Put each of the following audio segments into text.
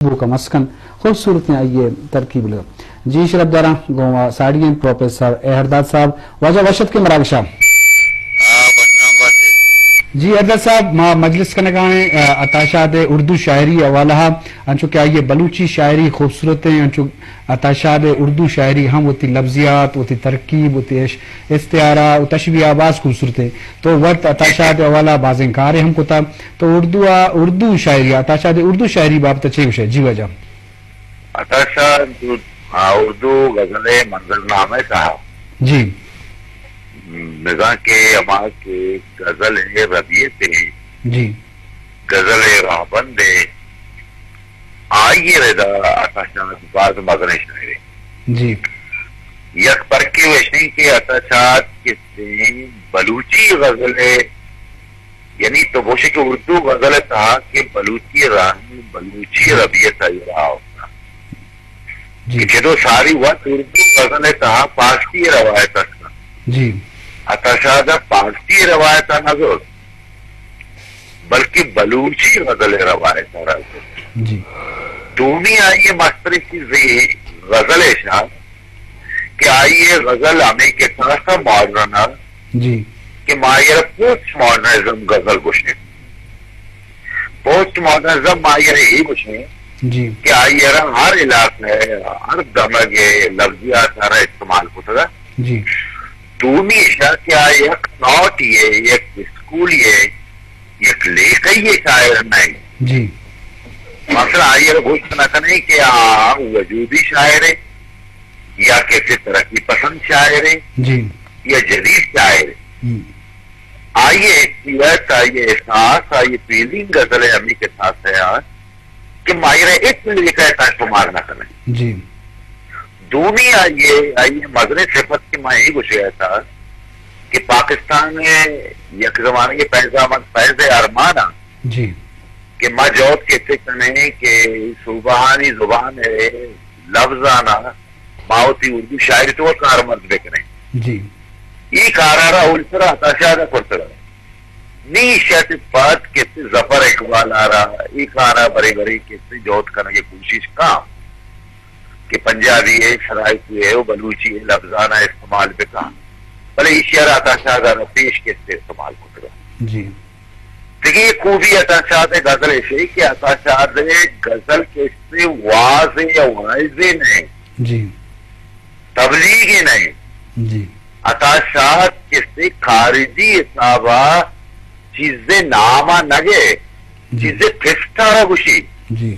توکا مسکن، خوبصورتیں آئی ءِ ترکیب لگا۔ جی شرپ داراں، گوں ما ساڑی ایں پروفیسر احرداد صاحب۔ واجہ وش اتکے مراگشا۔ جی احرداد صاحب، ما مجلس کنگا ایں، آ، عطا شاد ءِ اردو شاعری حوالہ ءَ، انچو کہ آئی ءِ بلوچی شاعری خوبصورت ایں، انچو عطا شاد ءِ اردو شاعری ہم وتی لفظیات، وتی ترکیب، وتی اش-، استعارہ و تشبیہ باز خوبصورت ایں۔ تو وت عطا شاد ءِ حوالہ ءَ بازیں کارے ہم کتا۔ تو اردو ءَ، اردو شاعری ءَ، عطا شاد ءِ اردو شاعری بابت ءَ چے گوشئے؟ جی واجہ۔ عطا شاد، آ، اردو غزل ءِ منظرنامہ ءِ تہا۔ جی۔ بزاں کہ ہما کہ غزل ءِ ربیت ایں، جی۔ غزل ءِ راہبند ایں، آئی ءِ ردا عطا شاد باز مزنیں شاعرے۔ جی۔ یک فرقے وش ایں کہ عطا شاد کسے بلوچی غزل ءِ، یعنی تو گوشے کہ اردو غزل ءِ تہا کہ بلوچی راہی، بلوچی ربیت آئی راہ افتاد۔ جی۔ کہ چدو ساری وت اردو غزل ءِ تہا پارسی روایت است۔ جی۔ عطا شاد ءَ پارسی روایت ءَ نہ زرت، بلکہ بلوچی غزل ءِ روایت ءَ را زرت۔ جی۔ دومی آئی ءِ مستریں چیزے غزل ءِ شان کہ آئی ءِ غزل ہمے کساس ءَ ماڈرن ءَ، جی۔ کہ ما آئی ءَ را پوسٹ ماڈرنزم غزل گوشیں۔ پوسٹ ماڈرنزم ما آئی ءَ را اے گوشیں، جی۔ کہ آئی ءَ را ہر علاقہ ءِ، ہر دمگ ءِ لفظیات ءَ را استعمال کتگ۔ جی۔ دومی ایشا کہ آ یک تھاٹ یے، یک اسکول یے، یک لیکہ یے شاعر نہ ایں۔ جی۔ مثلاً آئی ءَ را گوشت نہ کنیں کہ آ وجودی شاعر ایں یا کسے ترقی پسند شاعر ایں، جی۔ یا جدید شاعر ایں۔ ہم۔ آئی ءِ حیثیت، آئی ءِ احساس، آئی ءِ فیلنگ غزل ءِ ہمے کساس ءَ کہ ما آئی ءَ را ہچ لیکہ ءِ تہا شمار نہ کنیں۔ جی۔ دومی آئی ءِ، آئی ءِ مزنیں صفت کہ ما اے گوشگ ءَ اتاں کہ پاکستان ءِ یک زمانگے فیض احمد فیض ءِ ارمان ءَ، جی۔ کہ ما جہد کسے کنیں کہ صوبہانی زبان ءِ لفظاں ءَ ما وتی اردو شاعری ءِ طور کارمرز بکنیں۔ جی۔ اے کار ءَ را اول سرا عطا شاد ءَ کرتگ۔ نی ایشی ءَ چہ پد کسے ظفر اقبال ءَ را اے کار ءَ برے برے کسے جہد کنگ ءِ کوشش کاں کہ پنجابی ءِ، سرائیکی ءِ و بلوچی ءِ لفظاں ءَ استعمال بکاں، بلے ایشی ءَ را عطا شاد ءَ را پیش کسے استعمال کتگ۔ جی۔ دگہ یک خوبی عطا شاد ءِ غزل ایش ایں کہ عطا شاد ءِ غزل کسے واز یا واعظے نہ ایں۔ جی۔ تبلیغے نہ ایں۔ جی۔ عطا شاد کسے خارجی حساب ءَ چیزے نام ءَ نہ گے، جی۔ چیزے فکت ءَ را گوشی۔ جی۔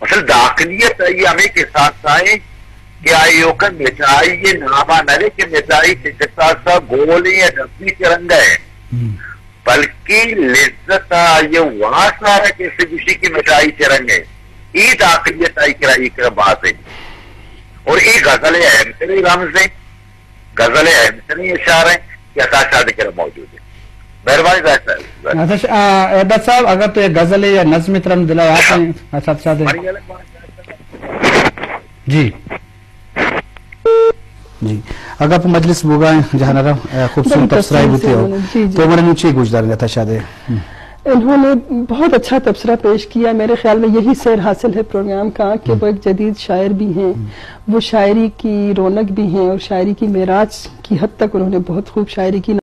مثلاً داخلیت آئی ہمے کساس ءَ ایں کہ آئی ایوکا مٹائی ءِ نام ءَ نہ گے کہ مٹائی چہ کساس ءَ گول ایں یا ڈبی چہ رنگ ءَ ایں۔ ہم۔ بلکیں لذت ءَ آئی ءِ واس ءَ را کسے گوشی کہ مٹائی چہ رنگ ءَ ایں۔ اے داخلیت آئی کرا، اے کرا باز ایں۔ اور اے غزل ءِ اہم تریں رمز ایں، غزل ءِ اہم تریں اشارہ ایں کہ عطا شاد ءِ کرا موجود ایں۔ مہربانی ظاہر صاحب۔ عطا ش-، آ، احداد صاحب، اگر تو یک غزلے یا نظمے ترا دل ءَ یات ایں، عطا شاد ءِ۔ جی۔ جی۔ اگاں پہ مجلس بوگا ایں، جہان ءَ را، اے، خوبصورت بلے تبصرہ تفصیل بوتے سے ہو۔ جی، جی۔ تو مڑا نوں چے گوش داریں عطا شاد ءِ؟ ہم۔ انہوں نے بہت اچھا تبصرہ پیش کیا۔ میرے خیال میں یہی سیر حاصل ہے پروگرام کا کہ ہم۔ وہ ایک جدید شاعر بھی ہیں، ہم۔ وہ شاعری کی رونق بھی ہیں اور شاعری کی معراج کی حد تک انہوں نے بہت خوب شاعری کی